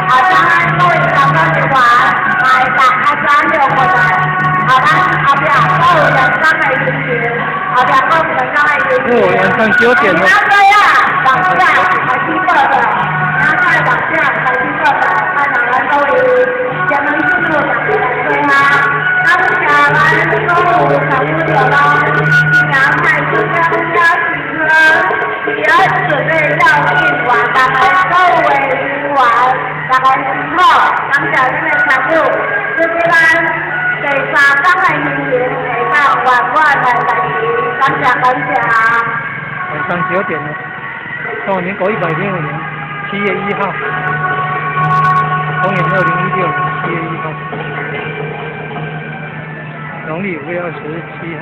啊，咱各位參觀人員，來大家專業過來，啊，咱後壁閣有兩工的行程，後壁閣有兩工的行程。哦，晚上9點了。明仔啊，6點開始報到，明仔6點開始報到，歡迎咱各位前門進入大家來做哈。感謝咱所有參與著咱新娘太子跟邀請哥，也準備要進完，大家所有的人員，大家辛苦，感謝恁的參與，祝咱第三工的行程會當圓滿來完成，感謝感謝。晚上九點了，中華民國105年7月1號，公元2016年7月1號，農曆5月27號。